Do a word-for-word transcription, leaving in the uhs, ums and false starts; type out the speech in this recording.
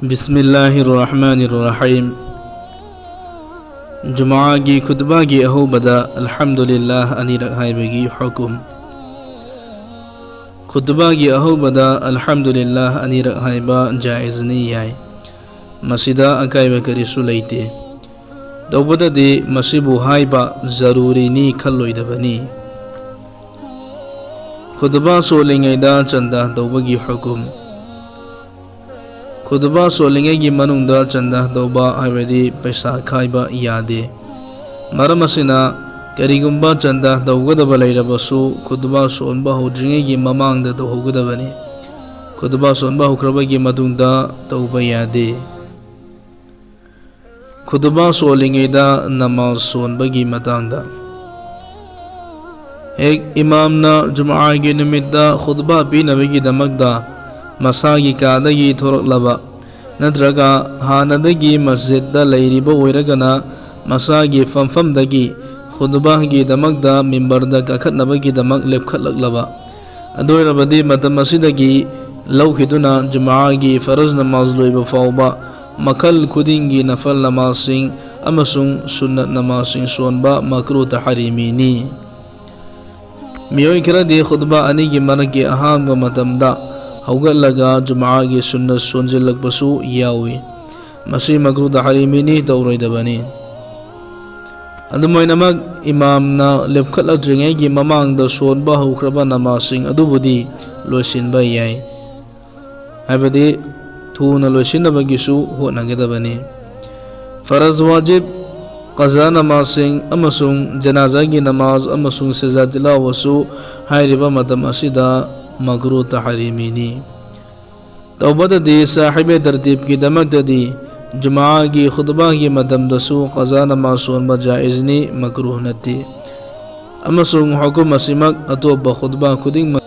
ꯕꯤꯁꯃꯤꯜꯂꯥꯍꯤꯔ ꯔꯍꯃꯥꯅꯤꯔ ꯔꯍꯤꯝ꯫ ꯖꯨꯃꯥꯒꯤ ꯈꯨꯠꯕꯥꯒꯤ ꯑꯍꯧꯕꯗ ꯑꯜꯍꯝꯗꯨꯂꯤꯜꯂꯥꯍ ꯑꯅꯤꯔꯛ ꯍꯥꯏꯕꯒꯤ ꯍꯨꯀꯨꯝ꯫ ꯈꯨꯠꯕꯥꯒꯤ ꯑꯍꯧꯕꯗ ꯑꯜꯍꯝꯗꯨꯂꯤꯜꯂꯥꯍ ꯑꯅꯤꯔꯛ ꯍꯥꯏꯕ ꯖꯥꯏꯖꯅꯤ, ꯌꯥꯏ꯫ ꯃꯁꯤꯗ ꯑꯀꯥꯏꯕ ꯀꯔꯤꯁꯨ ꯂꯩꯇꯦ꯫ ꯇꯧꯕꯗꯗꯤ ꯃꯁꯤꯕꯨ ꯍꯥꯏꯕ ꯖꯔꯨꯔꯤꯅꯤ ꯈꯜꯂꯣꯏꯗꯕꯅꯤ꯫ ꯈꯨꯠꯕꯥ ꯁꯣꯜꯂꯤꯉꯩꯗ ꯆꯟꯗꯥ ꯇꯧꯕꯒꯤ ꯍꯨꯀꯨꯝ꯫ ꯈꯨꯠꯕꯥ ꯁꯣꯜꯂꯤꯉꯩꯒꯤ ꯃꯅꯨꯡꯗ ꯆꯟꯗꯥ ꯇꯧꯕ ꯍꯥꯏꯕꯗꯤ ꯄꯩꯁꯥ ꯈꯥꯏꯕ ꯌꯥꯗꯦ꯫ ꯃꯔꯝ ꯑꯁꯤꯅ, ꯀꯔꯤꯒꯨꯝꯕ ꯆꯟꯗꯥ ꯇꯧꯒꯗꯕ ꯂꯩꯔꯕꯁꯨ, ꯈꯨꯠꯕꯥ ꯁꯣꯟꯕ ꯍꯧꯗ꯭ꯔꯤꯉꯩꯒꯤ ꯃꯃꯥꯡꯗ ꯇꯧꯍꯧꯒꯗꯕꯅꯤ꯫ ꯈꯨꯠꯕꯥ ꯁꯣꯟꯕ ꯍꯧꯈ꯭ꯔꯕꯒꯤ ꯃꯇꯨꯡꯗ ꯇꯧꯕ ꯌꯥꯗꯦ꯫ ꯈꯨꯠꯕꯥ ꯁꯣꯜꯂꯤꯉꯩꯗ ꯅꯃꯥꯖ ꯁꯣꯟꯕꯒꯤ ꯃꯇꯥꯡꯗ꯫ ꯍꯦꯛ ꯏꯃꯥꯝꯅ ꯖꯨꯃꯥꯒꯤ ꯅꯨꯃꯤꯠꯇ ꯈꯨꯠꯕꯥ ꯄꯤꯅꯕꯒꯤꯗꯃꯛꯇ ꯃꯁꯥꯒꯤ ꯀꯥꯗꯒꯤ ꯊꯣꯔꯛꯂꯕ, ꯅꯠꯇ꯭ꯔꯒ ꯍꯥꯟꯅꯗꯒꯤ ꯃꯁꯖꯤꯗꯇ ꯂꯩꯔꯤꯕ ꯑꯣꯏꯔꯒꯅ ꯃꯁꯥꯒꯤ ꯐꯝꯐꯝꯗꯒꯤ ꯈꯨꯠꯕꯥꯒꯤꯗꯃꯛꯇ ꯃꯤꯝꯕꯔꯗ ꯀꯥꯈꯠꯅꯕꯒꯤꯗꯃꯛ ꯂꯦꯞꯈꯠꯂꯛꯂꯕ, ꯑꯗꯨ ꯑꯣꯏꯔꯕꯗꯤ ꯃꯇꯝ ꯑꯁꯤꯗꯒꯤ ꯂꯧꯈꯤꯗꯨꯅ ꯖꯨꯃꯥꯒꯤ ꯐꯔꯖ ꯅꯃꯥꯖ ꯂꯣꯏꯕ ꯐꯥꯎꯕ ꯃꯈꯜ ꯈꯨꯗꯤꯡꯒꯤ ꯅꯐꯜ ꯅꯃꯥꯖꯁꯤꯡ ꯑꯃꯁꯨꯡ ꯁꯨꯟꯅꯠ ꯅꯃꯥꯖꯁꯤꯡ ꯁꯣꯟꯕ ꯃꯀ꯭ꯔꯨ ꯇꯍꯔꯤꯃꯤꯅꯤ꯫ ꯃꯤꯑꯣꯏ ꯈꯔꯗꯤ ꯈꯨꯠꯕꯥ ꯑꯅꯤꯒꯤ ꯃꯔꯛꯀꯤ ꯑꯍꯥꯡꯕ ꯃꯇꯝꯗ ꯍꯧꯒꯠꯂꯒ ꯖꯨꯃꯥꯒꯤ ꯁꯨꯟꯅꯠ ꯁꯣꯟꯖꯤꯜꯂꯛꯄꯁꯨ ꯌꯥꯎꯏ꯫ ꯃꯁꯤ ꯃꯀ꯭ꯔꯨ ꯇꯍꯔꯤꯃꯤꯅꯤ, ꯇꯧꯔꯣꯏꯗꯕꯅꯤ꯫ ꯑꯗꯨꯝ ꯑꯣꯏꯅꯃꯛ, ꯏꯃꯥꯝꯅ ꯂꯦꯞꯈꯠꯂꯛꯇ꯭ꯔꯤꯉꯩꯒꯤ ꯃꯃꯥꯡꯗ ꯁꯣꯟꯕ ꯍꯧꯈ꯭ꯔꯕ ꯅꯃꯥꯖꯁꯤꯡ ꯑꯗꯨꯕꯨꯗꯤ ꯂꯣꯏꯁꯤꯟꯕ ꯌꯥꯏ, ꯍꯥꯏꯕꯗꯤ ꯊꯨꯅ ꯂꯣꯏꯁꯤꯟꯅꯕꯒꯤꯁꯨ ꯍꯣꯠꯅꯒꯗꯕꯅꯤ꯫ ꯐꯔꯖ ꯋꯥꯖꯤꯕ, ꯀꯖꯥ ꯅꯃꯥꯖꯁꯤꯡ ꯑꯃꯁꯨꯡ ꯖꯅꯥꯖꯥꯒꯤ ꯅꯃꯥꯖ ꯑꯃꯁꯨꯡ ꯁꯖꯥ ꯇꯤꯂꯥꯋꯁꯨ ꯍꯥꯏꯔꯤꯕ ꯃꯇꯝ ꯑꯁꯤꯗ ꯃꯀ꯭ꯔꯨ ꯇꯍꯔꯤꯃꯤꯅꯤ꯫ ꯇꯧꯕꯗꯗꯤ ꯁꯥꯍꯤꯕꯦ ꯇꯔꯇꯤꯕꯀꯤꯗꯃꯛꯇꯗꯤ ꯖꯨꯃꯥꯒꯤ ꯈꯨꯠꯕꯥꯒꯤ ꯃꯇꯝꯗꯁꯨ ꯀꯖꯥ ꯅꯃꯥꯖ ꯁꯣꯟꯕ ꯖꯥꯏꯖꯅꯤ, ꯃꯀ꯭ꯔꯨꯍ ꯅꯠꯇꯦ꯫ ꯑꯃꯁꯨꯡ ꯍꯨꯀꯨꯝ ꯑꯁꯤꯃꯛ ꯑꯇꯣꯞꯄ ꯈꯨꯠꯕꯥ ꯈꯨꯗꯤꯡꯃꯛ